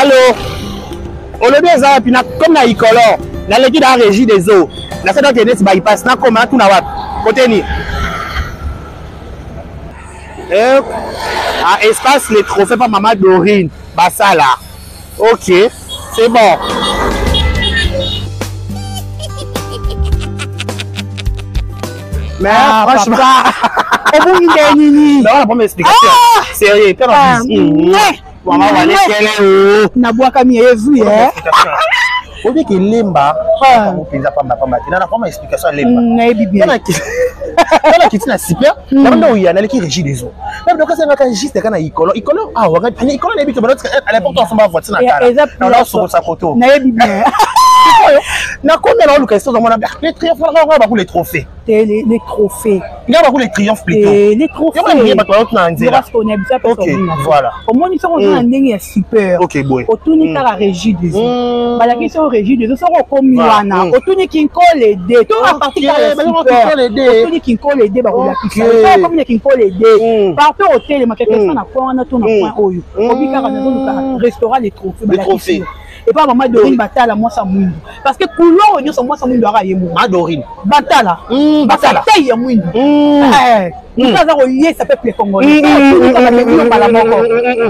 Allo olobi eza wapi na comme na ikolor naleki na régie des eaux nasali okende neti bypass nakoma natuna wapi kote nini eh, ah, espace les trophées pa mama Dorine basala ok c'est bon. Mais ah, franchement, obungi nde nini? Non, la explication. Ah! Sérieux, ah, mama walekele o nabwakami ezwi e obiki lemba yango mpenza pamba pamba te nana koma explication ya lemba nayebi bien nana kiti na super yango nde oya naleki régie des eaux na biloko esengaka juste kaka na ikolo ikolo awa ah, ikolo nayebi te banoti à l'époque tosomba voiture na kala na osokosa koto nayebi bien nakomi na oluka esozo mona les triomphe nga baku les trophées te les, les trophées nga baku les triomphe plutôt eh, les trophées yango bato bayoki na nzela ok voilà omoni soki oza na ndenge ya super ok boye otuni kaka régie des eaux balakisi yo régie des eaux soki okomi wana otuni kinkole de to a partir kaka ya super otuni kinkole de bakolakisa yo soki okomi na kinkole de partout otelema quelque soit na point wana to na point oyo obi kaka nazoluka restaurant les trophées balakisi yo epa mama Dorine Batala mwasa mwindu parce que couleur oyo nyonso mwasa mwindu aka ye moko ma Dorine Batala Batala tei ya mwindu eh moto aza koyesa peuple congolais mbala moko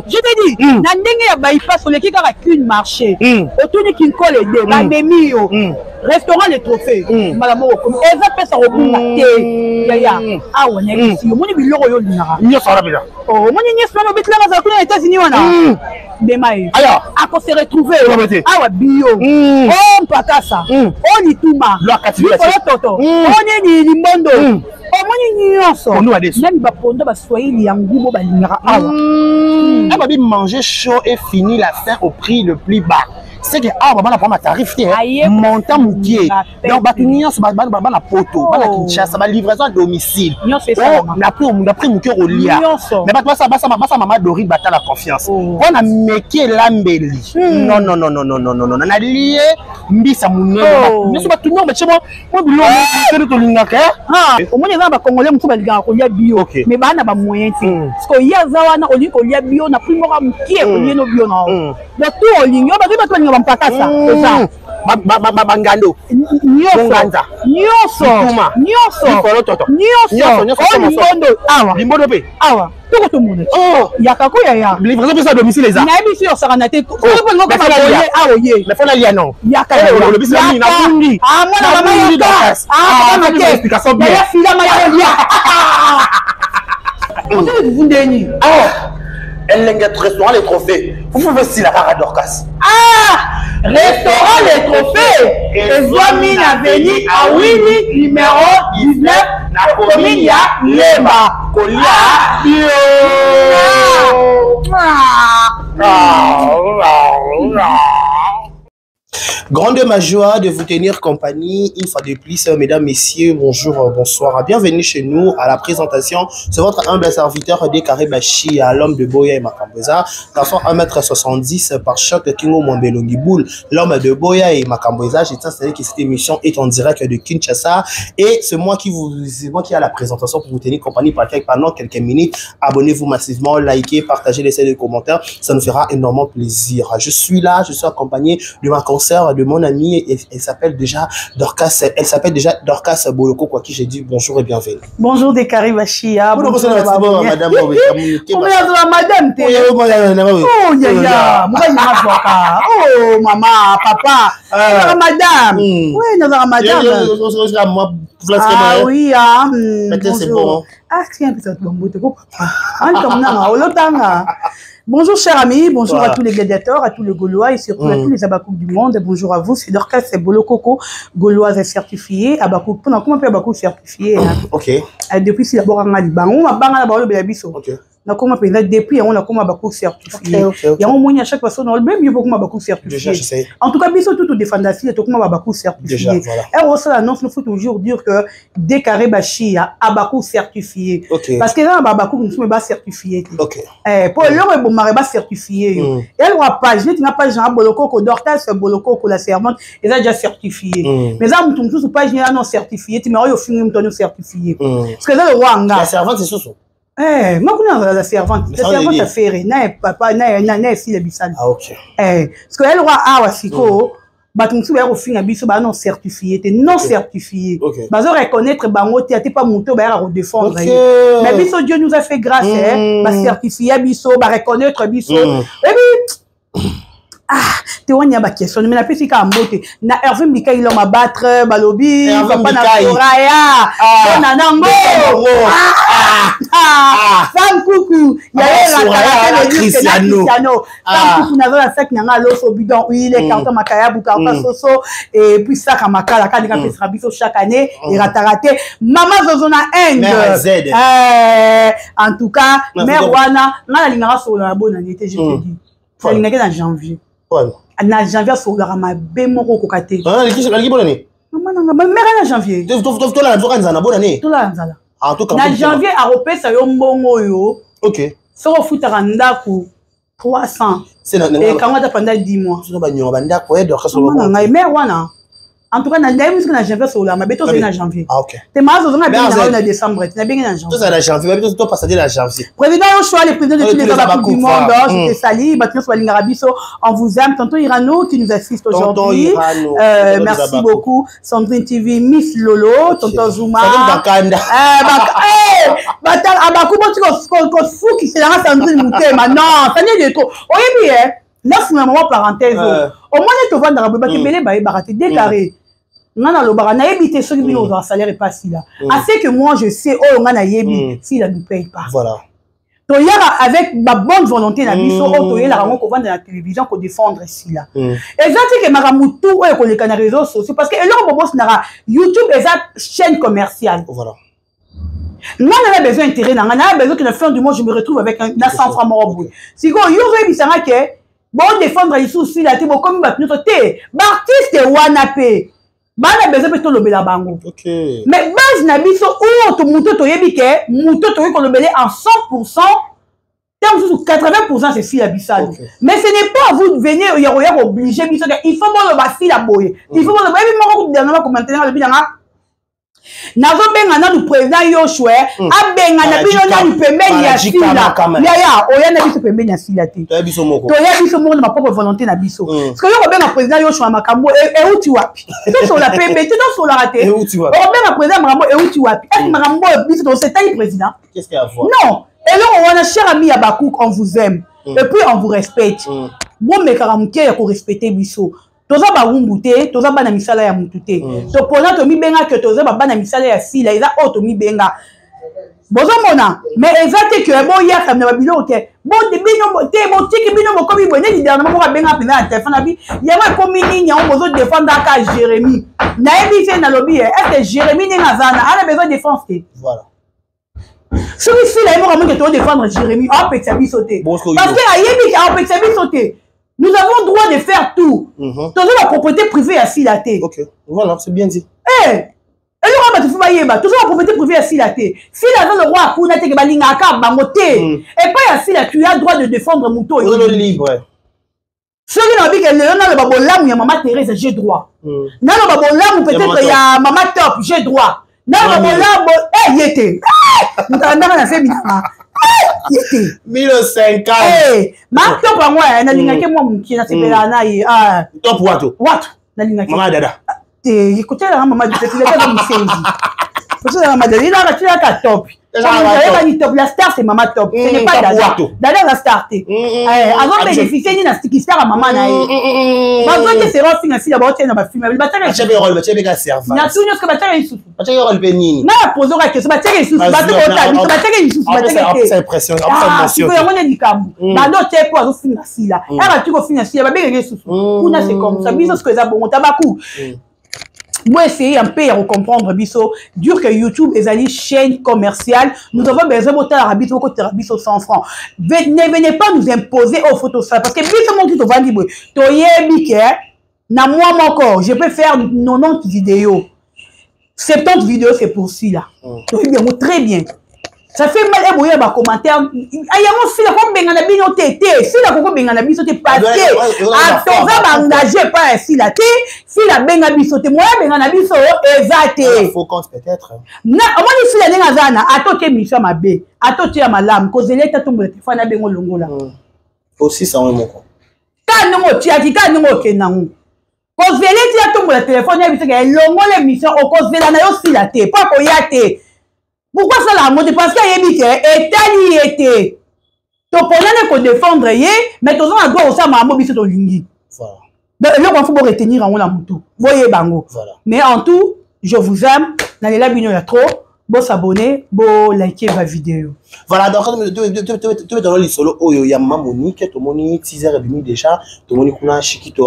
je te dis na ndenge ya bypass oleki kaka cune marché otuni kinkole de bamemi yo restaurant le trophée mbala moko okomi eza pesa kobunga te yaya awa nayebisi yo omoni biloko oyo olingaka nyonso wana mpenza omoni nyonso wana obetelaka azala kuna na États-Unis wana ndema ye ako se retrouver awa bio o mpakasa o lituma likolo toto o nini limbondo omoni nyonso meme bapondo baswahili ya ngubo balingaka awa. Babi manger chaud et fini la faim au prix le plus bas, c'est que awa bana prendre tarif te montant mokie, donc bato nyonso bana poto, bana Kinshasa, balivraison à domicile na prix moke kolia, mais bato basa mama Dorine batala confiance mpona meki elambeli. Non, non, non, non, non, non, non, nalie mbisa monene nyonso, bato nyonso batie mwa biloko tolingaka. Omoni, eza na bacongolais mosusu balingaka kolia bio, mais baa na bamoyen te, parce que ye aza wana, olingi kolia bio na prix moko ya mokie, olie no bio na yo. Donc tout olingi oyo, bazali bato balinga bampakasa eza bangando. Nyonso, nyonso, nyonso, nyonso oyo limbondo awa. Limbondo mpe. Awa toko tomona yaka ko yaya. Livraison mpe sa domicile eza. Nayebi si osaka na te, soki mpo lingo koma boye awa ye. Mais fona lia non. Yaka. Olobisi na mingi, nabungi. Ah, mwana mama, yaka. Ah, explication bien. Yaya, filama ya kolia osali fufu ndeni. Ah, elenge restaurant les trophées, fufu mpe sila kaka Dorcas. Ah, restaurant les trophées ezwami na avenue Awini numéro 19 na commune ya Lemba. Kolia bio. Grande ma joie de vous tenir compagnie une fois de plus, mesdames, messieurs, bonjour, bonsoir. Bienvenue chez nous à la présentation. C'est votre humble serviteur Décaré Bachi, à l'homme de Boya et Makamboza, garçon 1m70 par choc Kingo Mwambelongi Boule, l'homme de Boya et Makamboza. Je tiens à signaler que cette émission est en direct de Kinshasa et c'est moi qui vous, c'est moi qui a la présentation pour vous tenir compagnie pendant quelques minutes. Abonnez-vous massivement, likez, partagez, laissez des commentaires, ça nous fera énormément plaisir. Je suis là, je suis accompagné de ma consoeur, de mon amie, elle s'appelle déjà Dorcas, elle s'appelle déjà Dorcas Boloko, quoi qui j'ai dit bonjour et bienvenue. Bonjour Dekari Bashia. Bonjour madame. Madame te. Oh yaya, mobali nazwaka. Oh mama, papa. Nazaka madame. Oui, nazaka madame. Ah oui, ah. C'est bon. Ah, tiens, peut-être bon, papa. Antomnanga, olotanga. Bonjour chers amis, bonjour à tous les gladiateurs, à tous les Gaulois et surtout à tous les Abakouk du monde. Bonjour à vous, c'est Dorcas, c'est Bolo Coco, Gauloise certifiée, Abakouk, comment on peut Abakouk certifié, hein? Ok. Depuis si d'abord on a dit, bango, banga na balo biso. Nakoma mpenza depuis yango nakoma bacook certifié. Yango moni à chaque fois na même yo pokoma bacook certifié. Déjà, je sais. En tout cas biso tout défendre si tokoma bacook certifié. Déjà, voilà. Et osala annonce, il faut toujours dire que Décaré Bashia abacook certifié. Parce que là babacook nous ba certifié. Eh po eloko ebomaka ba certifié yo. Eloko page neti nga page na Bolokoko Dorcas Bolokoko la servante eza déjà certifié. Mais eza mutu mosusu page non certifié ti mais oyo ofingi mutu non certifié. Parce que eza le roi nga. La servante c'est soso. Eh, nga kuna nazala la servante, la servante ya Ferre na papa na esila bisalo. Ah, okay. Eh, parce que eloko awa sikoyo bato mosusu baya kofinga biso baa non certifié te, non certifié, bazo reconnaître bango te, ate pa moto bayaka kodéfendre ye. Mais biso, Dieu nous a fait grâce, bacertifie biso, bareconnaître biso. Ebi ah te, wani ya baquestion, mais napesi kaka mbote na Hervé Mbikai, l'homme à battre. Balobi papa na Soraya, mpona nango Sam Kuku yaye Cristiano. Sam Kuku, naza na sac nanga, loso, bidon huile, carton makayabu, carton soso et puis sac ya makala kaka ndenge apesaka biso chaque année, erataka te. Mama Zozo na Inde, en tout cas mare wana, nga nalingaka solola na bonane te. Je te dis, nalingaki na janvier, na janvier asololaka mabe moko okoka te. Aliki bonane. Mama nanga mere na janvier. Tolala nzoka nzala na bonane. Tolala nzala na janvier, akopesa yo mbongo oyo. Soki ofutaka ndako 300, ekango ata pendant 10 mois. Banyonga bandako. Mama na ngai mare wana, en tout cas nayebi soki na janvier asololaka mabe. Tozali na janvier te, maa zozonga nabengi na na décembre te, nabengi na janvier. Tozala na janvier, topasa te na janvier. Président Yoshua, le président de tous les Abakous du monde, je te salue. Bato nyonso balingaka biso, on vous aime. Tonton Irano qui nous assiste aujourd'hui, merci beaucoup. Sandrine TV, Miss Lolo, Tonton Zuma. Abaku boti kofukiselanga Sandrine motema. Non, ça n'est de trop. Oyebi ye, nafunga mama parenthèse. Omoni, tovandaka boye, bato ebele bayebaka te. Décarré nga nalobaka, nayebi te soki bino ozwaka salaire epa Sila. Assez que moi je sais, oyo nga nayebi, Sila nous paye pas. Toyaka avec babonne volonté na biso oyo toyelaka yango kovanda na télévision kodéfendre Sila. Eza te ke makambo tu oyo ekoleka na réseaux sociaux, parce que eloko bobosinaka, YouTube eza chaîne commerciale. Nga nana besoin intérêt na nga, nana besoin que na fin du mois je me retrouve avec na 100 francs moko boye. Sikoyo yo ozoyebisanga ke bodéfendre lisusu Sila te, bokomi bato nyonso te, baartiste wana mpe bana besoin mpe tolobela bango. Mais base na biso oyo moto toyebi ke moto tokoki kolobele en 100, ntango mosusu 80, c'est Sila Bisalo. Mais ce n'est pas vous de venir ya koya kooblige biso ke il faut boloba Sila boye, il faut boloba. Yebi moko dernièrement commentaire alobi nanga: nazobenga nanu président Yoshue, abengana bino nanu pembeni ya Sila. Yaya, oya na biso pembeni ya Sila te, toya biso moko. Toya biso moko na bapropre volonté na biso. Parce que yo kobenga président Yoshue na makambo euti wapi? Tosola pembe te, tosolaka te. Okobenga président, makambo euti wapi? Est makambo oyo biso tosetali président? Non, eloko wana. Cher ami ya Bakouk, on vous aime et puis on vous respecte. Bomekaka moke ya korespecte biso. Toza bawumbu te, toza bana misala ya mutu te. Topona tomibenga ke toza babana misala ya Sila, eza oyo tomibenga, bozomona. Mais eza te ke boyaka na babiloko te, bino te, botiki bino bokomi boye. Neti dernièrement moko abenga mpenza na telefone, abi yango ekomi nini yango bozodefendre aka Jérémie? Nayebi te, nalobi ye est ce Jérémie ndenge aza na ana besoin défense te. Soki Sila ye moko amoki todéfendre Jérémie, aopekisa biso te, parce que ayebi aopekisa biso te. Nous avons droit de faire tout. Toza la propriété privée ya Sila te. Ok, voilà, c'est bien dit. Eh, eloko bato faut bayeba, toza la propriété privée ya Sila te. Sila aza le roi akuna te ke balingaka bango te. Epai ya Sila, tu as droit de défendre moto oyo libre. Soki nalobi ke lelo naloba bolamu ya mama Thérèse, j'ai droit. Naloba bolamu peut-être ya mama Top, j'ai droit. Naloba bolamu ye te, moto alandaka na se binanga ye te. 1050. Ma Top yango nalingaki mwa mokie, nasepelaka na ye. Top wato. Wato nalingaki. Mama Dada. Te, kotelaka mama eza mosenzi, kotelaka mama Dada ilaka tilaka Top. Oyebani, Top la star, c'est mama Top, ce n'est pas Dada. Dada aza star te, azobénéficie nini na stiki star ya mama na ye? Bazongi sero afinga Sila, baotia na bafilme batiaka na tu nyonso, batiaka lisusu. Nga na pozoka question, batiaka lisusu bato bota biso, batiaka lisusu, batiaka te. Sikoyo yango nde likambo bando te mpo azofinga Sila, ya batuki kofinga Sila, babengenge lisusu kuna. C'est comme ça, biso sikoyo eza bongo. Tabaku bo essayer un peu ya comprendre biso, dire que YouTube ezali chaîne commerciale. Nous avons besoin botalaka biso, bokotela biso 100 francs. Ne venez pas nous imposer oyo faut tosala, parce que biso moki tovandi boye, toyebi ke na mois moko je peux faire 90 vidéos, 70 vidéos, c'est pour celui-là. Toyebi yango très bien. Ça fait mal. Eboya bacommentaire yango, Sila kobengana bino te te, Sila kokobengana biso te, parce que toza baengage epai ya Sila te. Sila abenga biso te, moya abengana biso eza te. Omoni Sila ndenge aza na, ata otie mission ya mabe, ata otie ya malamu, kozela ete atombola telefone abenga olongola. Osisa ngo moko. Kaka ndenge otiaki, kaka ndenge okende yango, kozela eti atombola telefone ya biso ke elongola émission, okozela na yo Sila te, mpo akoya te. Pourquoi asala yango te? Parce que ayebi ke etali ye te. Toponani kodéfendre ye, mais toza na droit kosala makambo biso tolingi. Donc eloko wana, faut boretenir yango na motu, boyeba yango. Mais en tout, je vous aime, nalela bino ya trop. Bosabonner, bolike ba vidéo. Voilà, donc tobetana lisolo oyo ya Mama Monique. Tomoni teaser ebimi déjà, tomoni kuna Shikito.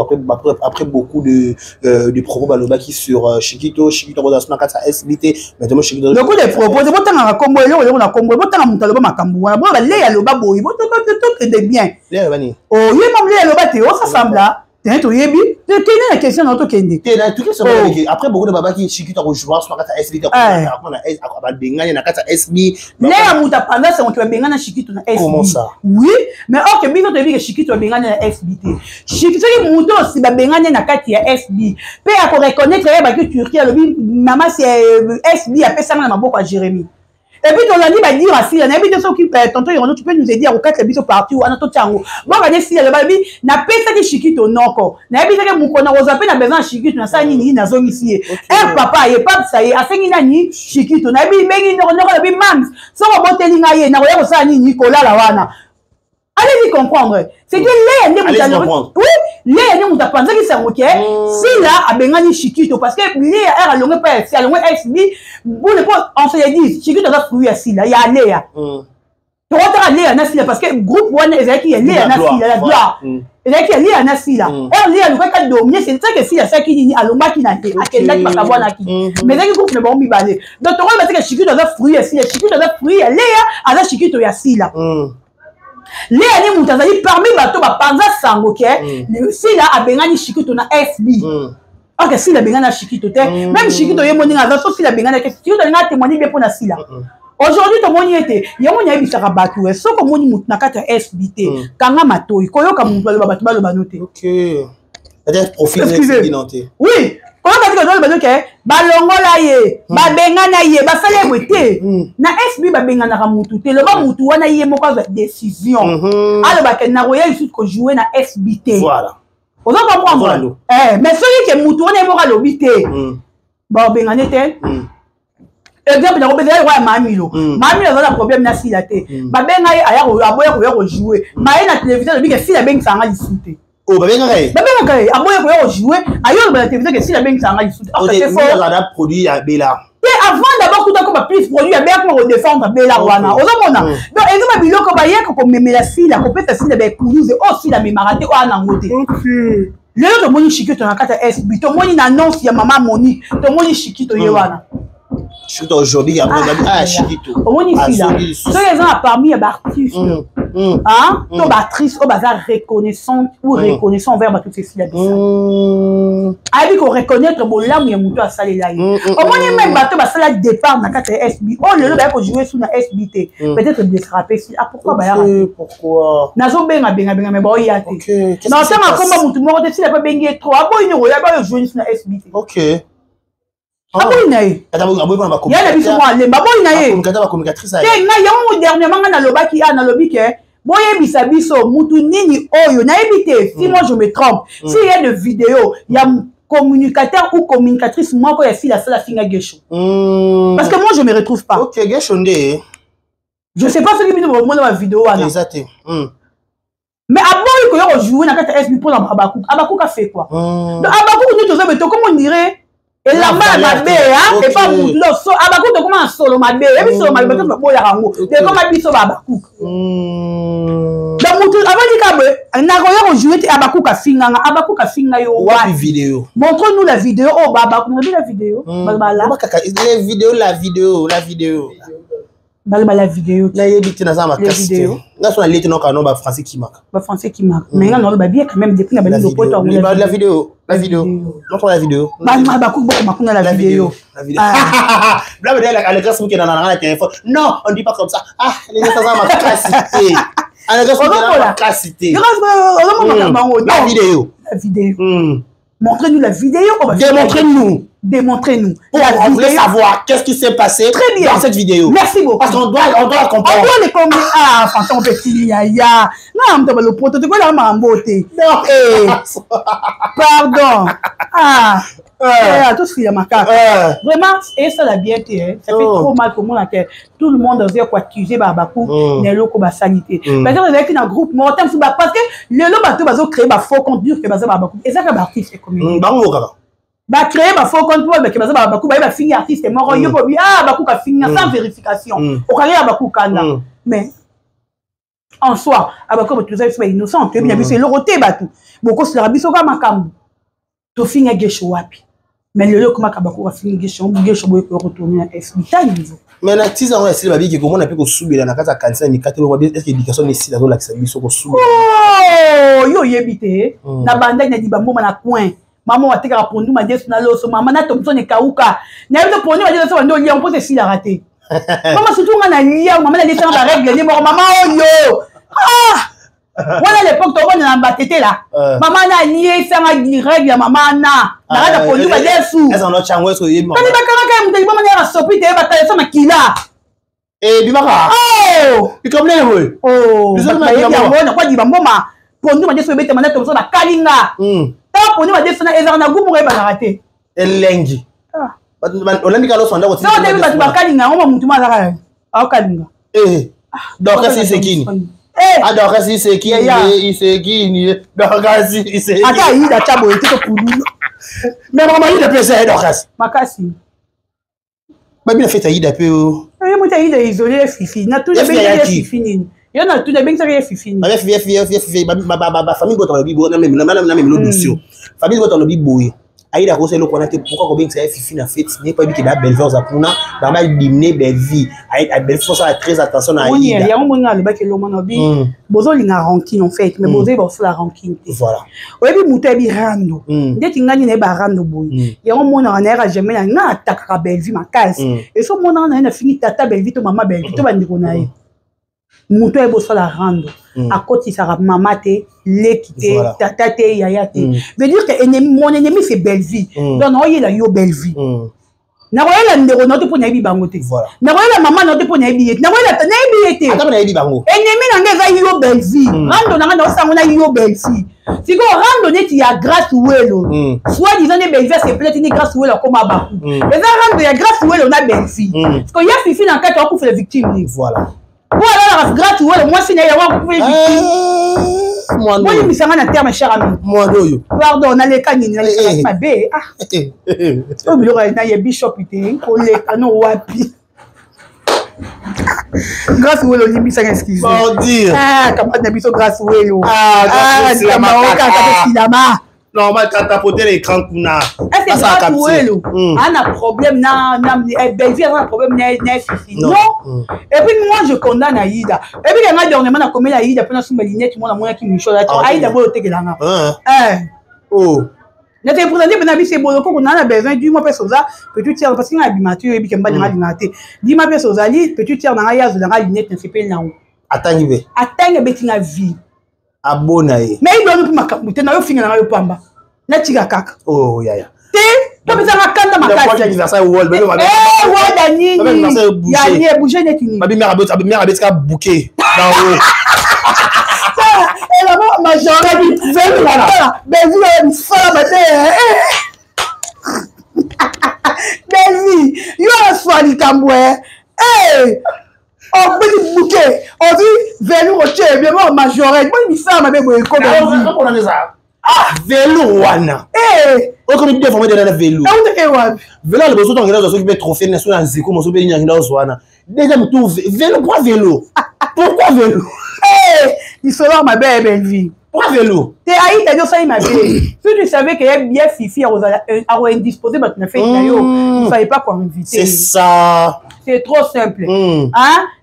Après beaucoup de propos balobaki sur Shikito, Shikito akozala na kati ya SB te, mais tomoni Shikito. Beaucoup de propos, botangaka kombo, eloko eloko na kombo, botanga moto aloba makambo wana, bona baleya aloba boye, tokende bien. Leya bani? Oye, mamu leya aloba te, osasambla te, toyebi, tokende na question na, tokende. Te, na tuki après beaucoup de babaki Shikito akojouer na kati ya SB te, babengani na kati ya SB. Leya moto apanza sango ke babengani na Shikito na SB. Comment ça? Oui, mais or ke biso toyebi ke Shikito babengani na SB te. Shikito, soki moto osi babengani na kati ya SB mpe akoreconnaître, yebaki Turquie alobi mama SB apesanga na maboko ya Jérémie. Et puis tolandi badire asila, nayebi te soki tonton Yorono, tu peux nous aider akokatela biso parti wana, totia yango. Bokande Sila alobi: napesaki Shikito noko, nayebi teke mokona kozwa mpe na besoin ya Shikito, nasala nini? Nazongisi ye r papa ye papisa ye, asengi nani Shikito, nayebi bengi noko, noko alobi: mams, soki oboteli ngai ye, nakoya kosala nini? Kolala wana. Allez-y comprendre, c'était Leya nde moto, oui, Leya nde moto apanzaki sango ke Sila abengani Shikito, parce que Leya r alongwe pa alongwe SB bule, mpo on se le dise, Shikito aza fruit ya Sila, ya Leya. Tokotaka Leya na Sila, parce que groupe wana ezalaki ya Leya na Sila, ya gloire ezalaki ya Leya na Sila. R Leya alukaki adomine, c'est ça que Sila asalaki nini? Alongwaki na ye, akendaki, bakabwanaki, mais ezalaki groupe na bango mibale. Donc tokoyeba te ke Shikito aza fruit ya Sila. Shikito aza fruit ya Leya, aza Shikito ya Sila. Leya nde moto azali parmi bato bapanza sango ke Sila abengani Shikito na SB. Ok, Sila abengani na Shikito te. Même Shikito ye moninga aza so, Sila abengani ake Shikito alinga atémoigne bien mpo na Sila. Aujourd'hui tomoni ete yango nayebisaka bato, soki omoni motu na kati ya SB te, kanga matoi koyoka motu aloba, bato baloba no te. Oui, koyoka te, kozoloba no ke balongola ye, babengana ye, basala ye boye te. Na SB babenganaka mutu te. Loba mutu wana ye moko azwa décision, alobake nakoya lisusu kojouer na SB te. Oza comprendre? Mais soki ke mutu wana ye moko alobi te, babengane te. Exemple nakopesa ye ya Mamilo. Mamilo aza na problème na Sila te. Babenga ye, aboya koya kojouer. Maye na télévision alobi ke Sila abengisanga lisu te. Oh, babengaka ye? Babengaka ye, aboya koya kojouer, aye oloba na télévision ke Sila abengisanga lisu te. Produit ya Bela. Te, avant d'abord kuta koma plus produit ya Bela, koma kodéfendre Bela wana, ozomona. Donc eza babiloko bayeka komemela Sila, kopesa Sila baekuluze oyo Sila amemaka te, oyo anango te. Lelo tomoni Shikito na kati ya SB, tomoni na annonce ya mama Monique, tomoni Shikito ye wana. Surtout aujourd'hui, ah, Shikito. Omoni Sila, soki eza na parmi ya baartiste to baactrice oyo baza reconnaissante ou reconnaissant envers bato, te Sila bisa ayebi koreconnaître bolamu ya moto asalela ye. Omoni, même bato basala départ na kati ya SB oyo lelo baya kojouer su na SB te, peut-être blessera pe ah, pourquoi bayaka? Pourquoi? Nazobenga benga benga, mais baoya te. Na otanga komba motu moko te. Sila mpe abengi ye trop, aboyi nini koya, bayo jouer su na SB te. Aboyi na ye, ya na biso mwa alemba, aboyi na ye te. Ngai yango dernièrement ngai nalobaki, a nalobi ke boyebisa biso mutu nini oyo nayebi te. Si moi je me trompe, s'il y a de vidéo ya communicateur ou communicatrice moko ya Sila asala finga Gesho, parce que moi je me retrouve pas. Ok, Gesho nde. Je sais pas soki bino bomona bavideo wana. Eza te. Mais aboyi koya kojouer na kati ya SB mpona Abakuku. Abakuku afe quoi? Donc Abakuku nde toza beto, comme on dirait elamba ya mabe epa mutu. Donc so Abakuku tokoma na solo mabe, oyebi solo mabe, bato baboyaka yango, tekoma biso ba Abakuku. Donc mutu abandi ka boye, nakoya kojouer te, Abakuku afinganga, Abakuku afinga yo. Wapi vidéo? Montre nous la vidéo oyo ba Abakuku nabi la vidéo balobala. Les vidéos, la vidéo, la vidéo. Baloba la vidéo. Nayebi te, naza makasi te. Nga so naleti noka no bafrançais kimaka. Bafrançais kimaka, mais nga naloba bien quand même depuis na bandi lopoto. Yango la vidéo, la vidéo, noko la vidéo. Bakubokoma kuna la vidéo. La vidéo. Bla bla allégresse muke na na téléphone. Non, on dit pas comme ça. Ah, les gars, ça makasi te. Allégresse muke na makasi te. La vidéo. La vidéo. Montrez-nous la vidéo. Démontrez-nous. Démontrez-nous. On voulait savoir qu'est-ce qui s'est passé. Très bien. Dans cette vidéo. Merci beaucoup. Parce qu'on doit la comprendre. On doit les comprendre. Ah, Fanton Petit, yaya. Non, on le protocole là, ma beauté. Non. Eh. Pardon. Ah. Eh, tout ce qu'il y a ma carte. Vraiment, et ça la bien été, hein. Ça fait trop mal comment la tout le monde a quoi accuser Babakou, neloko ba sanité. Parce que avec un groupe mort parce que lelo bato bazo créer ba faux compte dire que baza Babakou. Et ça que artiste comédien. Bango kaka. Bacréer bafaux compte mpo bake baza babaku, baye bafingi artiste moko, yo bobi ah baku kafinga sans vérification, okangi ya baku kanda. Mais en soi, abaku bato toza biso bainnocent, toyebi na biso eloko te. Bato bokosilaka biso kaka makambo tofinga Gesho wapi? Mais lelo ekomaka baku bafingi Gesho, Gesho boye koyo na FB ta niveau. Mais na ntiza yango esili, babiki komona mpe kosubela na kati ya kanisa ya mikate. Est-ce éducation esili azolakisa biso kosubela? Yo oyebi te, na bandaki na dibamboma na coin, mama atekaka pondu, madesu na loso. Mama na thomson ekauka, nayebi te pondu, madesu bando olia mposa esilaka te. Mama, surtout nga nalia, mama naliesanga barègle nde moko. Mama oyo, ah wana l'époque tokona na batete la mama naliesanga règle ya mama na nakata pondu, madesu. Kani bakangaka ye moto liboma nayaka sopi te, batalesa makila. Ebimaka likambo nini boye? Bayebi yango nakwa dibamboma, pondu madesu ebetama na thomson, bakalinga. Ntango pondu madesu na ezalaka na gu moko ebanaka te. Elengi olandi kala osanda. So otebi bato bakalinga yango, ma mutu ma azaka aokalinga. Dorcas isekini. Ah, Dorcas isekini, isekini, Dorcas isekini. Ata ayida tya boye te, topululu. Mais mama ayida mpe eza ye Dorcas. Makasi. Babi na fete ayida mpe o. Ye moto ayida isole ye fifi, natuni ye fifi nini, yo natuni abengisaka ye fifi nini? Bafamille bota balobi boye, na memelo dossier, famille bota balobi boye: ayida kosa eloko wana te. Pourquoi kobengisa ye fifi na fete? Ne po yebi ke ba Bellevue oza kuna, bama dimine Bellevue. Bellevue fosala très attention na Aïda. Yango moni alobaki eloko mwana obi bozolinga rancune en fait, mais bozoyeba kosala rancune te. Voilà. Oyebi moto ayebi rando ndeti ngai nayeba rando boye, yango monaka nayaka jamais na nga atakaka Bellevue makasi. Eso monaka na ye nafingi tata Bellevue to mama Bellevue to bandeko na ye. Moto ayebi osala rando akotisaka mama te, leki te, tata te, yaya te. Veut dire que ennemi, mon ennemi c'est Bellevue. Donc naoyela yo Bellevue, nakoyela ndeko na yo te mpo nayebi bango te, nakoyela mama na yo te mpo nayebi ye te, nakoyela nayebi ye te. Ata nayebi bango. Ennemi na ngai eza yo Bellevue. Rando na ngai naosango na yo Bellevue. Sikoyo rando neti ya Grâce Welo, soit disant nde Bellevue asepela tini Grâce Welo akoma baku, eza rando ya Grâce Welo na Bellevue. Sikoyo ya fifi na kati akufela victime nini? Voilà. Po alalaka Grâce Welo, mwasi na ye, yango akufela victime. Bolimbisanga na terme, cher ami. Mwana oyo. Pardon, naleka nini? Naleka mabe. Ah, oyo biloko na ye bishop te, koleka no wapi? Grâce Welo, olimbisanga, excuse. Camarade na biso Grâce Welo kaka tosilama. Normal katapoter l'écran kuna. Est-ce que Grâce Welo a na problème na Bellevue, aza na problème na fifi? Non. Et puis moi je condamne Aïda. Et puis nga dernièrement nakomeli Aïda mpona sumba lunette, mona monaki micho Aïda boyo otekelanga. Oh. Nete présente mpena biso eboloko kuna na besoin du moi mpe soza petit tiers, parce que nga abima te, oyebi ke mbali nanga alingaka te. Dima mpe ozali petit tiers na ngai, ye azolanga lunette, nasepeli nango. Atangi mpe. Atangi, abeti nga vie. Abona ye. Mais idoni mpe makambo te, nayo finga na ngai yo pamba, natika kaka. Oh yaya. Te, topesaka kanda makasi. Anniversaire wol. Wada nini yani ebouge neti nini? Babi mère abetika bouquet dans haut. Elamo majoré Bellevue oyo misala mabe. Bellevue, yo aswa likambo e obeli bouquet, ozwi velours, otie bien majoré, boni misala mabe boye ko? Velours wana okomi déformé de na velours. Euteke wapi? Vélo liboso ntango ngenda soki mpe trophée na so na nzeko moso mpe nini angenda ozwa wana deuxième tour. Vélo, pourquoi vélo? Pourquoi vélo? Lisolo mabe ya Bellevue. Pourquoi vélo? Te, Aïda nyonso ayi mabe. Si tu savais que ye bien fifi akoindisposer bato na fete na yo, il fallait pas koinviter. C'est ça. C'est trop simple, hein.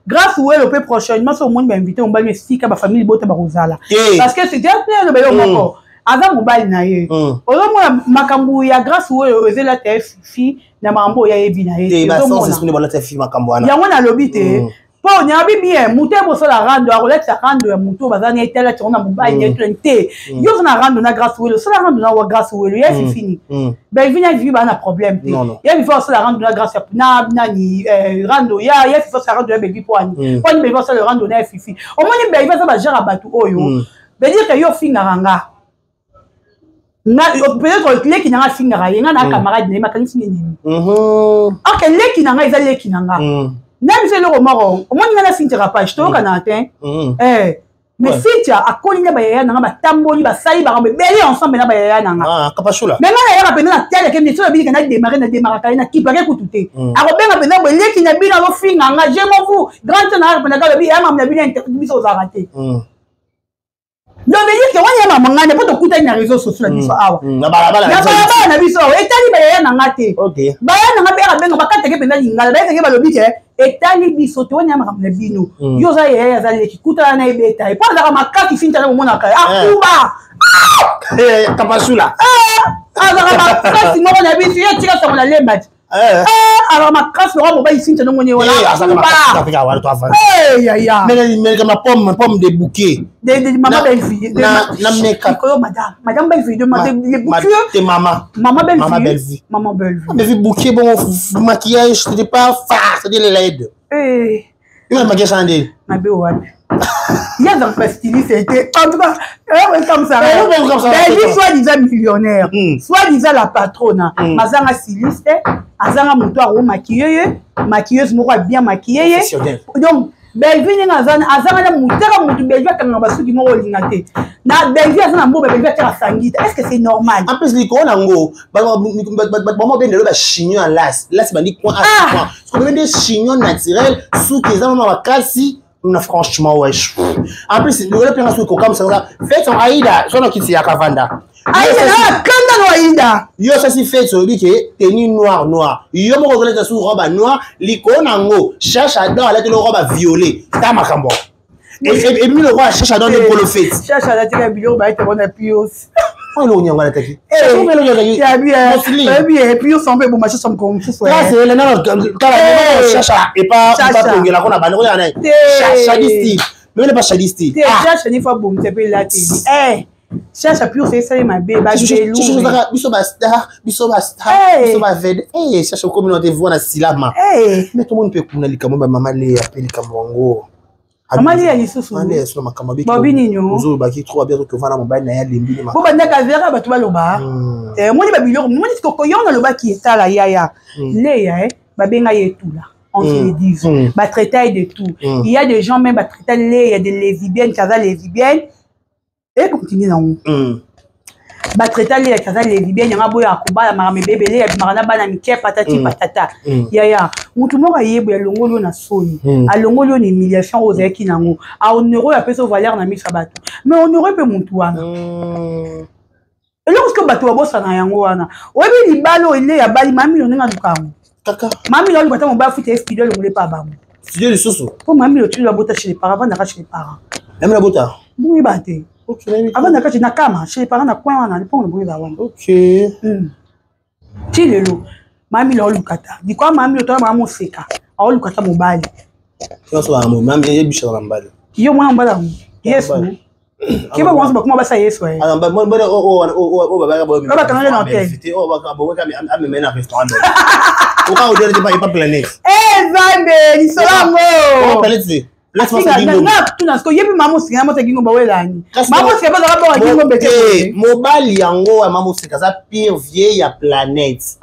Grâce Welo mpe prochainement, so omoni bainvité mobali esika bafamille bota bakozala, parce que c'est aloba yo moko aza mobali na ye. Ozomona makambo ya Grâce Welo ezelata ye Fifi na makambo oyo ayebi na ye. Yango nalobi te, mpo nayebi bien motu ebosala rando, akolatisa rando ya motu oyo baza na etala tiango na mobali na ye te. Yo oza na rando na Grâce Welo, osala rando na wa Grâce Welo ya Fifini. Belvi na Vivi baa na problème te. Ya Vivi osala rando na Grâce na nani, rando ya Fifi osala rando ya Belvi mpo ani, mpo ani Belvi osala rando na ya Fifi. Omoni, Belvi aza bagenre ya bato oyo veut dire que yo ofingaka nga, peut-être leki na nga afingaka ye, nga na camarade na ye, makanisi nini. Ok, leki na nga eza leki na nga na biso. Eloko moko omoni, nga na Cynthia Rapage toyokana te, mais Cynthia akoli na bayaya na nga, batamboli, basali bakambo ebele ensemble na bayaya na nga. Mais nga nayaka mpenza na teleke miso na binika na démarre na démaraka ye na kipake kutu te. Akobenga mpenza boye, leki na bino azofinga nga, je m'en fous. Grand na yaka mpenza kalobi ya mamu na bino, biso ozalaka te. Donc veut dire que wana ya mama ngane mpo tokutani na réseau sociaux na biso awa, na balabala. Na balabala na biso awa, etali bayaya na nga te. Baya na nga mpe abenga, bakatake mpenza lingala, bayekake, balobi ke etali biso te, wana ya makambo na bino. Yo oza yaya, aza leki, kutana na ebeta ye mpo azalaka makasi. Fintana komonaka ye akuba. Kapasula. Azalaka makasi moko na biso, ye tika sango na lemba ti azalaka makasi lokola mobali. Sinta ndongo wana. Yaya. Ma pomme, pomme de bouquet. De maman Bellevue. Na make-up. Madame, madame Bellevue, de les bouquets. Te maman. Maman Bellevue. Maman Bellevue. Maman Bellevue. Bellevue bouquet, bon maquillage, c'était pas phare, c'était les LED. Yo maquillage ande. Mabe wapi? Ye azalaka styliste te. En tout cas, comme ça, Bellevue, soi-disant millionnaire, soi-disant la patronne, azanga styliste, azanga moto akomaquille ye, maquilleuse moko abien maquille ye. Donc Bellevue ndenge azanga na mutaka motu, Bellevue akangaka basuki moko olinga te. Na Bellevue aza na mboka, Bellevue atiaka sangita, est ce que c'est normal? En plus likolo nango bamo bendelo bachignon ya las las bandi coin a coin, parce que bende chignon naturel, suki eza mama makasi na franchement, wesh. En plus likolo mpenga suki kokamisa fete Aida sono kiti ya kavanda. Aida na kanda no Aida. Yo sasi fete, oyebi ke tenue noir noir, yo moko ozoleta su robe noir, likolo nango Cherche Adam alateli robe violet. Ta makambo ebimi lokola Cherche Adam nde nkolo fete. Cherche alatika biloko bayete bona pios. Oyo eloko nyango alataki. Pios mpe eboma Cherche mokolo mosusu. Cherche epa tongelako na bande koyaka naye Shadisti, meme pas Shadisti. Te, Cherche ni fa bomisa mpe elateli Cherche pios esali mabe. Biso bastar, biso bastar, biso bavede. Cherche okomi na te voi na silama, mais tomoni mpe kuna likambo bamama Leya mpe likambo yango. Mama Leya lisusu. Mama so makambo. Babi nini? Ozolobaki trop bien, tovanda mobali na ye alembi. Bo bandaka azalaka bato baloba moni babiloko moni koko yo nalobaki. Etala yaya Leya, babenga ye etula, on se le dise, batraitaille de tout. Il y a des gens même batraitaille Leya de lesbienne, kaza lesbienne e continue nango. Batraita Leya kaza lesbienne, yango aboyaka kobala, makambo ebebele, abimaka na bana mike, patati patata. Yaya, motu moko ayebi, alongoli oyo na soni, alongoli oyo na humiliation oyo ozalaki nango, ahonore oyo apesi valeur na miso ya bato. Mais honore mpe motu wana, eloko soki bato babosana yango wana. Oyebi libala oyo ele abali Mamilo, ndenge aluka yango. Kaka. Mamilo aluka ta mobali afuta ye studio, alongoli epa bango. Studio lisusu? Mpo Mamilo tili abota chez les parents, avandaka chez les parents. Namilo abota? Bongo yeba te, avandaka chez na kama chez les parents na coin wana, lipongo na bongo eza wana. Ti lelo Mamilo aoluka ta dikoa. Mamilo toya mama moseka, aoluka ta mobali. Yebisaka na mbali. Yo mwana mobali yango Yesu keba wanso bakoma basa Yesu. Bakangaki na hotel. Ameme na restaurant oka odere te pa planète. Nzambe, lisolo yango. Planète te. Tuna siko yebi mama Mosika na moseka Gingombe awelani. Mama Mosika bazaka bonga Gingombe te. Mobali yango ya mama Mosika aza pire vie ya planète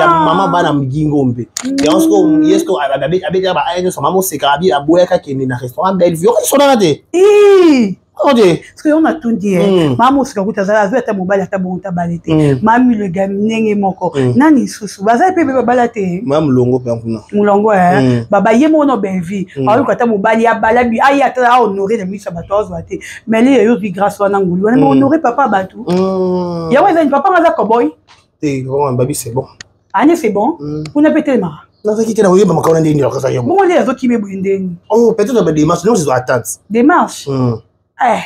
ya mama bana Gingombe yango. Siko ye siko abetaka baaya nyonso. Mama Mosika abi aboyaka kende na restaurant Bellevue, okosonaka te. Ote. Parce que yo natundi ye, mama Mosika kuta azala azwi ata mobali ata bongo tabale te. Mami Lega ndenge moko, nani lisusu baza mpe mpe babala te. Ma molongo mpe kuna. Molongo baba ye moko na Bellevue ayoka ata mobali abala aye ata ahonore na miso ya bato, azwa te. Mais le yo ozwi grâce wana, ngulu wana, mais honore papa bato yango ezali papa nga aza koboy. Te, babi c'est bon. Ane c'est bon, kuna mpe telemaka. Nazalaki te na koyeba makambo na ndenge nini yo. Bongo nde azokima boye ndeni. Oh, peut-être ba démarche, non, c'est attente. Démarche. Eh.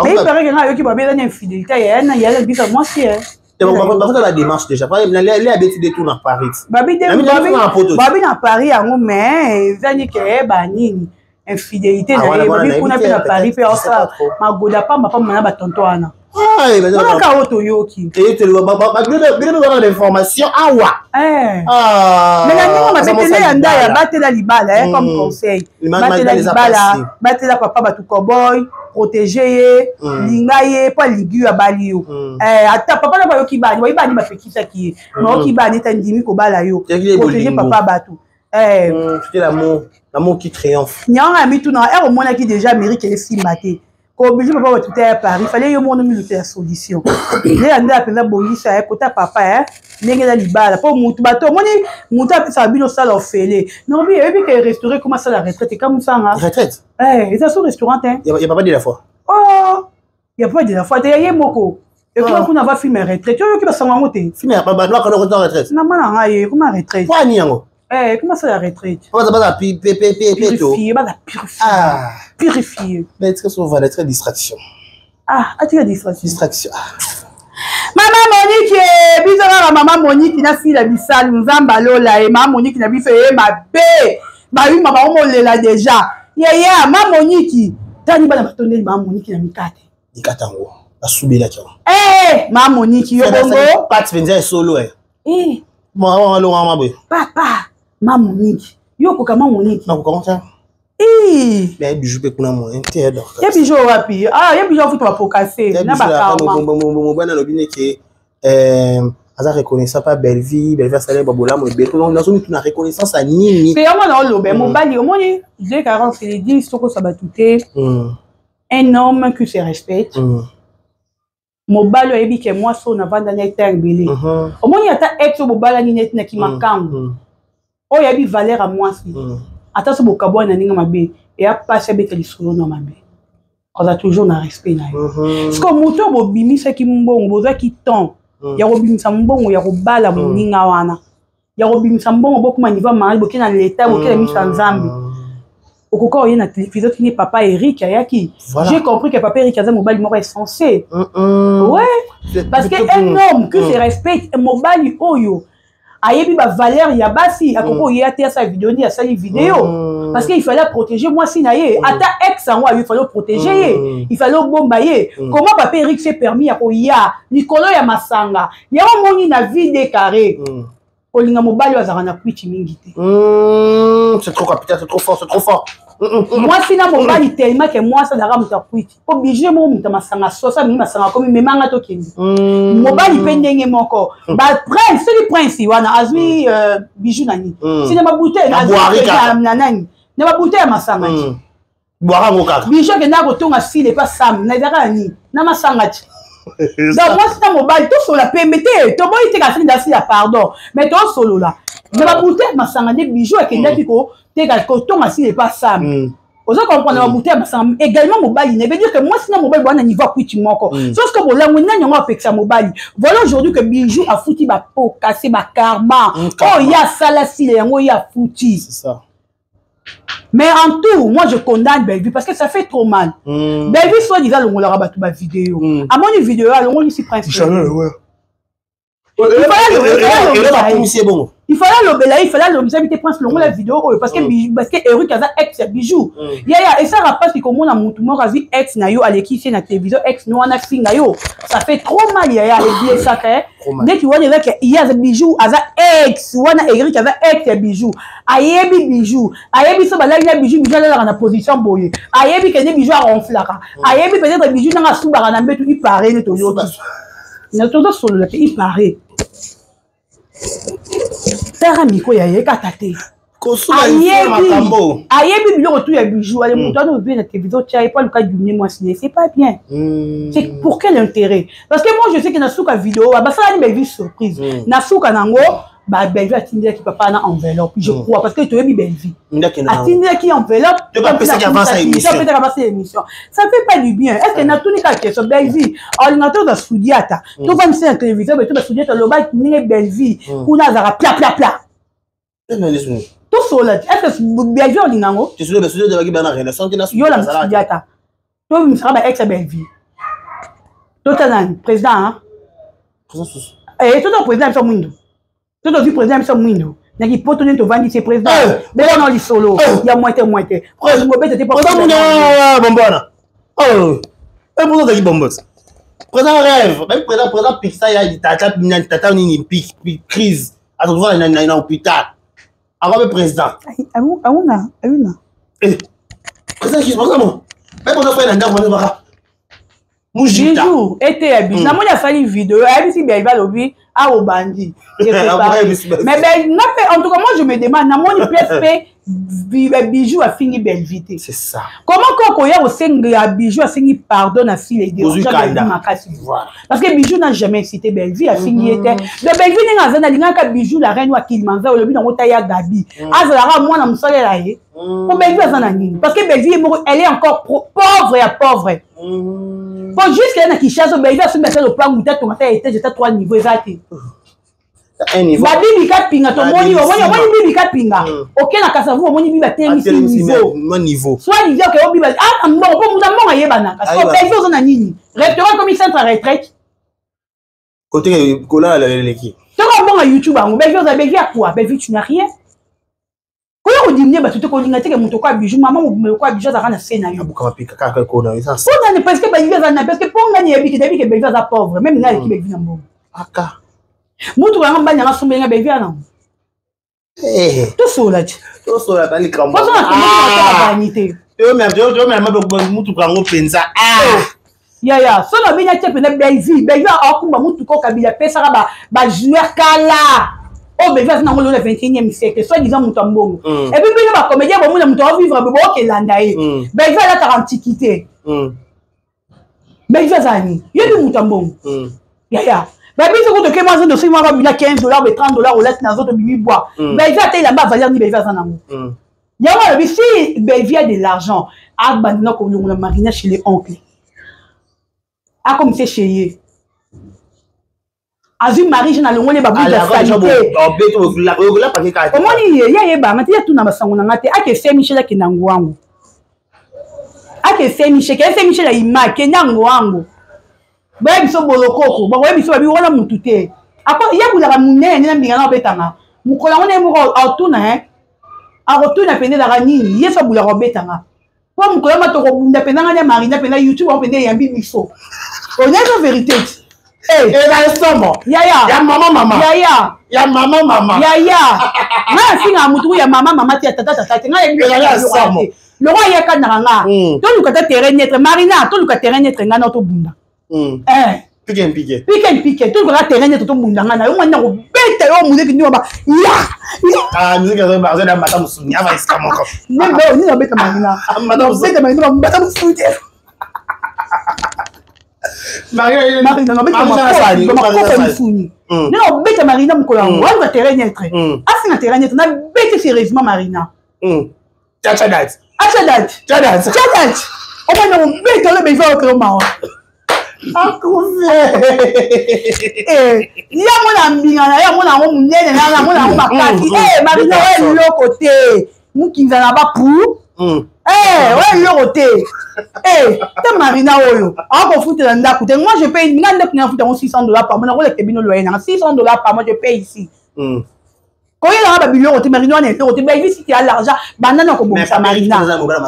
Mais il paraît que nga yoki babela na infidélité ya na ya bisa mwasi eh. Bakota la démarche déjà. Le abeti de tout na Paris. Babi de babi na Paris yango, mais ezani ke ba nini infidélité na ye, babi kuna mpe na Paris mpe osala magoda pamba pamba na batonto wana. Kaka oyo toyoki. Bino bana l'information awa. Mais na ndenge mabe te, nde ya ndaya, batela libala comme conseil, batela libala, batela papa bato, coboy, protéger ye, linga ye mpo alingi yo, abali yo. Ata papa na bayoki bani bayi bani bapekisaki ye, bayoki bani ete andimi kobala yo, protéger papa bato. C'était l'amour, l'amour qui triomphe. Nyanga ya mituna ere omonaki déjà Amérique esimba te, koobliger papa bato te ya Paris, fallait yo mona miluta ya solution. Nde ya nde apenza bongisa ye kota papa ye ndenge eza libala, mpo mutu bato omoni mutu apesaka bino sala ofele nobi oyebi ke restaurant ekoma sala retraite ekamusanga. Retraite. Eza so restaurant te. Ya papa de la foi. Oh, ya papa de la foi te, ya ye moko ekoma kuna va film ya retraite, oyoki basango yango te. Film ya papa no retraite. Na mwana ngai ye ekoma retraite. Po ani yango? Ekoma sala retraite. Baza baza pi pe pe pe pe to purifié, baza purifié. Ah. Purifié. Mais est-ce que ça va être distraction? Ah, atika distraction. Distraction. Ah. Mama Monique, biso kaka mama Monique na sila bisalu, Nzambe alola ye. Mama Monique na biso ye mabe, bayuma baomolela déjà yeya. Ma Monique tani bana batondeli mama Monique na mikate. Mikate yango basubelaki yango. Ma Monique, yo bongo. Pate mpenza ya solo e. Alongama maboye. Papa ma Monique, yo okoka ma Monique? Nakoka te. Mais bijou mpe kuna moyen te. Ye bijou wapi? Ah, ye bijou afuta bapokase na bakarma. Mobali alobi neke aza reconnaissant pa Bellevie, Bellevie asali babolamu ebele, nazomituna reconnaissance ya nini? Te, yango na oloba mobali omoni 240, c'est dit sokosa bato te. Un homme qui se respecte, mobali oyebi ke mwasi oyo navanda na ete ebele, omoni ata ex oyo bobalani neti naki makambo oyo, ayebi valeur ya mwasi. Ata so bokabwani na ndenge mabe, eya pasi abeta lisolo na mabe, aza toujours na respect na yo. Parce que moto oyo bobimisaki mbongo, bozwaki temps ya kobimisa mbongo ya kobala moninga wana, ya kobimisa mbongo, bokoma niveau ya mariage, boke na leta, boke na miso ya Nzambe, okoka oye na télévision tini papa Eric ayaki. J'ai compris que papa Eric aza mobali moko insensé. Ouais, parce que un homme qui se respecte, mobali oyo ayebi bavaleur ya basi, akoki oyeya te asala video nde asali video, parce que il fallait protéger mwasi na ye. Ata ex yango ayo, il fallait protéger ye, il fallait obomba ye. Comment papa Eric s'est permis ya koya likolo ya masanga yango moni na vie de carré? Kolinga mobali oyo azalaka na kwiti mingi te. C'est trop capital, c'est trop fort, c'est trop fort. Mwasi na mobali, tellement ke mwasi azalaka moto ya kwiti, po bijou moko moto ya masanga, soso amingi masanga, komi memanga tokende. Mobali mpe ndenge moko, baprince, soki prince wana azwi bijou na nini, sina babute na nani, na babute ya masanga ti. Bwaka yango kaka. Bijou akendaka kotonga sile epa Sam na ezalaka na nini, na masanga ti. Donc mwasi na mobali, tosolola pembe te, toboyi te kasi ndasi ya pardon, mais tosolola na babute ya masanga nde bijou akendaki koteka, kotonga sile epa Sam. Oza comprendre? Babute ya masanga également mobali na, veut dire que mwasi na mobali bwana niveau akwiti moko, sauf que bolango nani yango apekisa mobali. Voilà aujourd'hui que bijou afuti bapokase bakarma oyo ye asala sile yango, ye afuti. Mais en tout, moi je condamne Bellevue parce que ça fait trop mal. Bellevue, soit disant longolaka bato ba vidéo. Amoni vidéo alongoli si prince. Il fallait alobela, il fallait alobisa te prince longola vidéo oyo, parce que Eric aza ex ya bijou. Yaya, esaka mpasi komona mutu moko azwi ex na yo, aleki ye na télévision, ex no wana finga yo, ça fait trop mal yaya, ebiesaka ndeti wana ezaki ye aza bijou, aza ex wana, Eric aza ex ya bijou, ayebi bijou, ayebi so balali na bijou, bijou alalaka na position boye, ayebi kende bijou aronflaka, ayebi peut-être bijou nanga asubaka na mbetu, ipare nde toyoki na tozosolola te, ipare tara miko ya ye kata te. Ayebi biloko tu ya bijou ale moto wana obie na télévision tia ye po aluka dumie mwasi na ye, c'est pas bien. C'est pour quel intérêt? Parce que moi je sais que na suka vidéo basalani Bellevue surprise, na suka nango Bellevue atindelaki papa na enveloppe, je crois, parce que toyebi Bellevue atindelaki enveloppe Apesaka avance émission. Ça fait pas du bien. Est ce que natuni kaka question, Bellevue alinga toza sudiata, tovandisi na télévision, beto basudiata, alobaki ndenge Bellevue kuna azalaka pla pla pla. Tosola te, est ce Bellevue olinga yango? Yo la Sudiata, tobimisaka ba ex ya Bellevue, tota nani président? Tota président biso mwindu, to tozwi président biso mwindu na kipoto nde tovandi se président bela na lisolo ya mwete mwete obete te. Bombona président ozalaki bombo, président rêve babi, président, président Pixa ya tata tata nini, crise azokufa na hôpital, ako mpe président. Auna ayuna. Président, président mo babi, président soki na ndako baka. Bijou ete ya bijou, namoni asali video, ayebisi Belvi, alobi awa obandi, mais nga mpe, en tout cas moi je me demande, namoni place mpe Bijou afingi Belvi te. C'est ça. Comment koko oya kosenga Bijou, asengi pardon na file makasi, parce que Bijou n'a jamais cité Belvi, afingi ye te. Donc Belvi ndenge aza, nalingaka Bijou la reine wa Kilimanza, olobi nango ta ya Gabi, azalaka mwana mosalela ye, po Belvi aza na nini? Parce que Belvi ye moko, elle est encore pauvre ya pauvre. Po jusque na Kinshasa, Belvi asombi ata lopangu te, atonga ata étage, ata trois niveau eza te. Babibi Kapinga, tomoni, omoni, omoni Bibi Kapinga, oke na Kasavu, omoni Bibi atelemisi niveau. Soit disant ke obiba ah mbongo, po mutu mbongo ayebanaka. So Belvi oza na nini? Restaurant ekomi centre ya retraite. Kote kolala leleki. Toko mbongo ya YouTube yango, Belvi oza, Belvi ya quoi? Belvi, tu n'as rien. Koya kodimine bato te, kolinga teke moto kwa Bijou, mama mobimba kwa Bijou azalaka na se na yo mpona, parce que Belvi aza na, parce que mpo ngani yebi ke nayebi ke Belvi aza pauvre, même ngai aleki Belvi na mbongo. Aka. Mutuka yanga, mbali nanga asombeli nga, Belvi ana tosola ti. Tosola balikambo. Vanité. Mutuka yango mpenza. Yaya, so na bini atie mpena Belvi, Belvi akumba mutuka okabila apesaka bajoueur kala oyo Belvi aza nango lelo na 21e siècle, soit disant moto ya mbongo. Et puis bino bacomédien, bomona moto aovivre bokelanda ye. Belvi alataka antiquité. Belvi azala nini? Yebi moto ya mbongo, yaya. Babiso kutu oke mwa zoto, soki mwa babina 15 $, be 30 $, olati na zoto, bimi bwa. Belvi ata elamba avaleur ni Belvi aza nango? Yango alobi, si Belvi a de l'argent, abandona kolongola Marina chez le oncle, akomise chez ye, azwi Marie Jeanne, alongoli babuta salite. Omoni ye, ye ayebanga te, ye atuna basango na nga te. Ake Saint Michel, akenda ngwangu, ake Saint Michel, ke Saint Michel ayima, akenda ngwangu, bayebi biso bolokoko, bakoyebi biso babi wana mutu te. Ye bulaka monene nde na mbinga na obetanga mokolo yango, nde moko atuna, akotuna pende ezalaka nini. Ye so abulaka obetanga mpo mokolo yango tokobunda mpenza, nga nde Marina mpenza, YouTube yango mpenza eyambi biso, onazo vérité ti. Ezali somo. Yaya. Ya mama mama. Yaya. Ya mama mama. Yaya, ngai asingaka mutu ya mama mama te, ya tata tata te. Ngai Ezali somo. Loko ayekandaka nga, toluka ta terrain neutre, Marina, toluka terrain neutre, ngai na tobunda. Pike mpike. Pike mpike, toluka terrain neutre, tobunda, ngai na yo, mwana kobeta yo muziki ndi ba ya. Muziki azana mata mosuni ava esika moko. Nini obeta Marina? Obeta Marina, bata mosuni te. Marina nabeta mosuni nde obeta Marina mokolo yango, aluka terrain neutre, asinga terrain neutre, nabeti sérieusement Marina. Chacha dat. Acha dat. Chacha dat. Chacha dat. Omwana kobeta oyo beva okelo mawa. Akufe. Ye amona mbinga na ye, amona yango monene, na amona yango makasi. Marina, oyo eloko te, mokinza na bapu oyo eloko te te. Marina oyo akofutela ndako te. Moi je paye nga ndako, nafuta yango 600 $ par mois. Nakolekta bino loyer nanga 600 $ par mois, je paye ici. Koyelanga babiloko te, Marina wana eloko te. Belvi, si ya l'argent, banda na kobongisa Marina. Aza mobali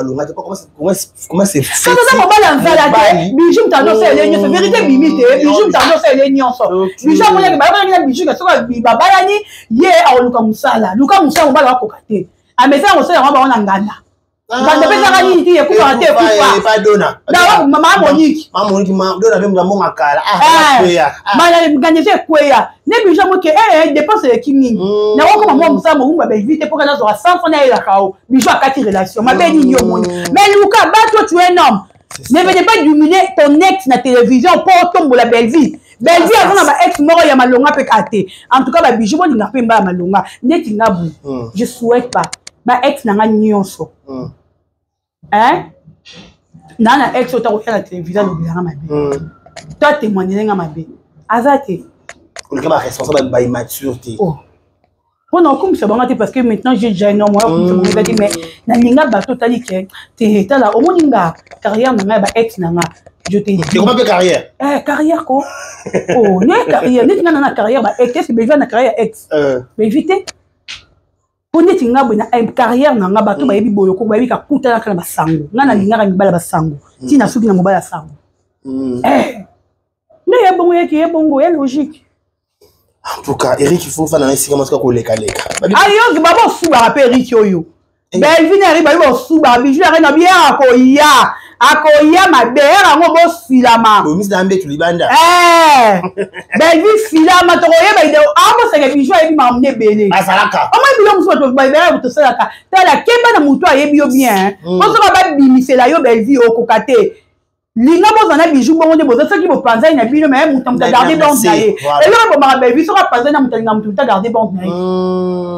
ya nzala te. Bijou moto azosa ele nyonso, vérité bimi te. Bijou moto azosa ele nyonso. Bijou amonaki, bayokanaki na Bijou ke soki babalani, ye akoluka mosala. Luka mosala, mobali akoka te, amesana kosala yango. Bango na nganda, nganda mpe ezaka nini ti ekufaka te, ekufa. Mama Monique, nganda eza ekweya ne. Bijou amoke dépense eleki mingi, nakokoma mwa mosala mowumba Belvi te, mpoka nazwaka 100 franc, nayelaka o. Bijou akati relation mabe nini yo moni? Mais luka bato, tu es un homme, ne venez pas diminuer ton ex na télévision mpo otombola Belvi. Belvi aza na ba ex moko ya malonga mpe kaka te. En tout cas babijou, bolinga mpe mba ya malonga neti nga boye. Je souhaite pas ba ex na nga nyonso naa na ex oyo takoya na télévision alobelanga mabe to atémoignele nga mabe, aza te. Oluka baresponsable baimmature te. Mpo na okumisa bango te, parce que maintenant j'ai déjà un homme. Oya okumisa bango eza te, mais nalinga bato otali ke te. Tala, omoni nga, carrière na ngai, ba ex na nga, je te dis. Ekoma mpe carrière? Eh, carrière ko. Oh, ne carrière neti nga na na carrière ba ex. Ese Belvi na carrière ya ex? Belvi te. Mpo neti nga boye na carrière na nga, bato bayebi boyoko, bayebi kakutanaka na basango. Nga nalingaka mibala basango, ntina soki na mobali ya sango. Nde ye bongo, yeki ye bongo, ye logique. En tout cas, Eric, il faut fana na esika mosika kolekaleka. Ayoki baba osubaka mpe Eric oyo. Belvi na Eric bayi bosubaka Bijou ya Reine bien, akoya, akoya mabe ere yango bosilama. Bomisi na mbetu libanda. Belvi silama, tokoyeba ide abosaka. Bijou ayebi makambo ebele. Azalaka. Omoi bilo mosusu bato bayebaka tosalaka. Tala, keba na motu ayebi yo bien. Posoka babimisela yo Belvi, okoka te. Linga bozwa na Bijou bongo nde boza. Soki bopanzani na bino, me moto moto agarde bande na ye. Eloko ebomaka Belvi, soki apanzani na moto, alinga moto, moto agarde bande na ye.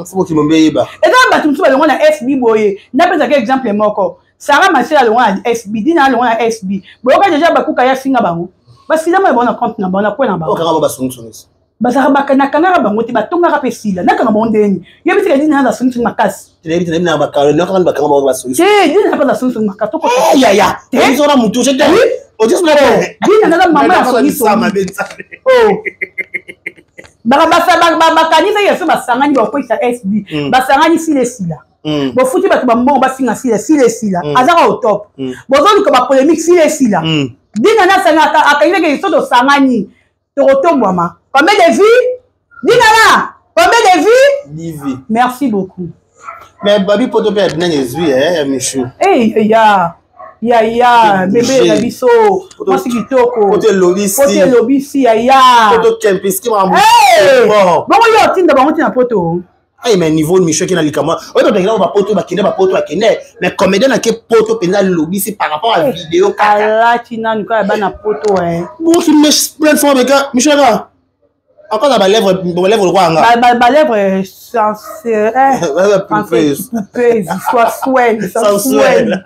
Fo mokili mombe eyeba. Eza na bato mosusu balongwa na FB boye. Napesaka exemple moko: Sara Masela alongwa na SB, Dina alongwa na SB. Boyoka deja bakuka ya finga bango, basilama ya bango na compte na bango na kwe na bango. Okanga basongisongisi. Bazalaka, nakangaka bango te, batongaka mpe sila. Nakanga bango ndeni? Yebi tika Dina aza songisongi makasi. Te, Dina mpe aza songisongi makasi. Yaya, ozona mutu. Dina naza mama ya songisongi. Bakanisa ye so basangani, bakokwisa SB, basangani sila, esila. Bofuti bato bambongo, bafinga sila, sila esila. Azaka au top. Bozoluka bapolémique, sila esila. Dina nasanga akangaki so tosangani, tokotombwama. Combien de vues, Dina na combien de vues? Divi. Merci beaucoup. Mais babi poto mpe ya nani ezwi ya Michou? Hey, ya ya ya bebe na biso, mwasi kitoko. Poto elobisi. Poto elobisi, ya ya. Poto Kempiski makambo. Bongo yo otinda bango ntina poto. Ay, mais niveau Michou eki na likambo oyo, tokende bapoto, bakende bapoto, bakende. Mais comédien nake poto mpenza alobisi par rapport à vidéo kaka. Alati nanu kaka bana poto. Boki plein de fois meka Michou kaka encore na balèvre, balèvre lokwa nga. Balèvre poupeuse, sensuelle, sensuelle, sensuelle.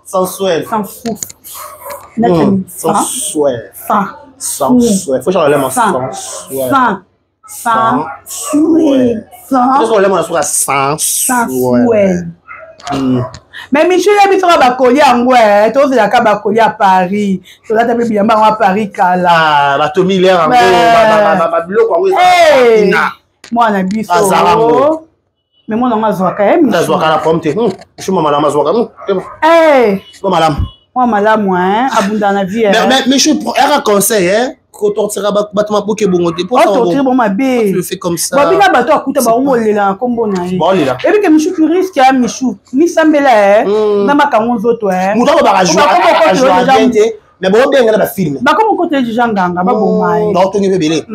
Sensuelle. Sensuelle, sensuelle, faut changer la sensuelle. Sensuelle. Sensuelle. Mais Michel, yebi soka bakoli yango, tozelaka bakoli ya Paris, tolata mpe bilamba yango ya Paris kala. Bato milere yango, babiloko yango. Mwana biso, mais mwana yango azwaka ye. Azwaka na problème te. Michou malamu, azwaka malamu. Mwa malamu, abunda na vie. Mais Michou aka conseil kotortira bato maboke bongo te. Otortire bon mabe. Fait comme ça. Babina bato akuta baomolela na nkombo na ye. Baolela. Ebike Michou, tu risque ya Michou misambela na makambo nzoto. Moto alobaka bien te, mais bobenga na bafilme. Bakomi kota deja nganga, baboma ye. Baotongi mpe ebele.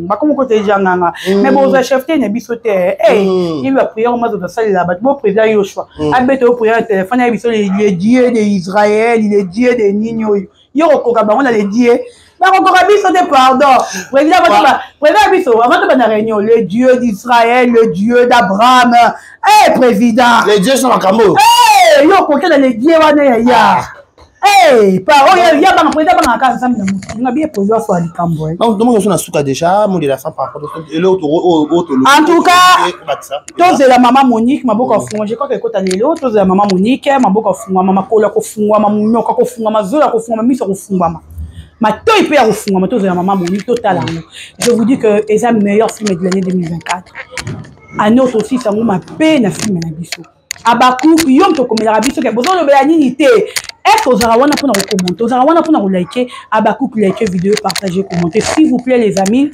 Bakomi kota deja nganga, mais bozwa chef te na biso te. Yebi baprière omazo tosalela bato bo président Yoshua abeta oyo prière na telefone ya biso, le Dieu de Israël, le Dieu de nini oyo. Yo kokoka bango na le Dieu, bakokoka biso te. Pardon, président, président biso avant tobanda réunion, le Dieu d'Israël, le Dieu d'Abraham. Eh président. Le Dieu so makambo. Yo okoki na le Dieu wana ya ya. Pa oyo ya banga président, bangaka Nzambe na motu nga bie président so ya likambo. Donc tomongi oso na suka déjà mot de la fin par rapport eloko oyo tolo. En tout cas, tozela mama Monique maboko afungwa. Je crois que ekota lelo. Tozela mama Monique maboko afungwama, makolo ya kofungwama, monoko ya kofungwama, zolo ya kofungwama, miso ya kofungwama, matoi mpe ya kofungwama. Tozela mama Monique, totala yango. Je vous dis que eza meilleur film de l'année 2024, année oyo tosisa yango mabe na film na biso Abakuku. Yo moto okomelaka biso ke bozolobela nini te. Est-ce ozalaka wana mpona kocommenter? Ozalaka wana mpona kolike Abakuku? Like vidéo, partager, commenter, s'il vous plaît les amis.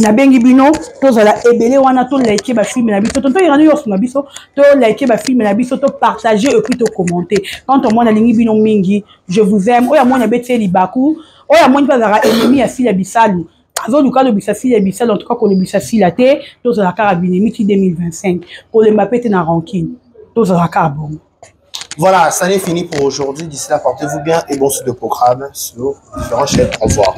Nabengi bino, tozala ebele wana, tolike bafilme na biso, tonto irani nyonso na biso, tolike bafilme na biso, topartage et puis tocommenter. Quand omoni alingi bino mingi, je vous aime. Oyo amoni abeti ye libaku, oyo amoni mpe azalaka ennemi ya Sila Bisalu, azoluka alobisa Sila Bisalu. En tout cas, kolobisa Sila te. Tozala kaka binemi ti 2025, kolemba mpe te na rancune, tozala kaka bongo. Voilà, ça n'est fini pour aujourd'hui. D'ici là, portez-vous bien et bon suite de programme sur différentes chaînes. Au revoir.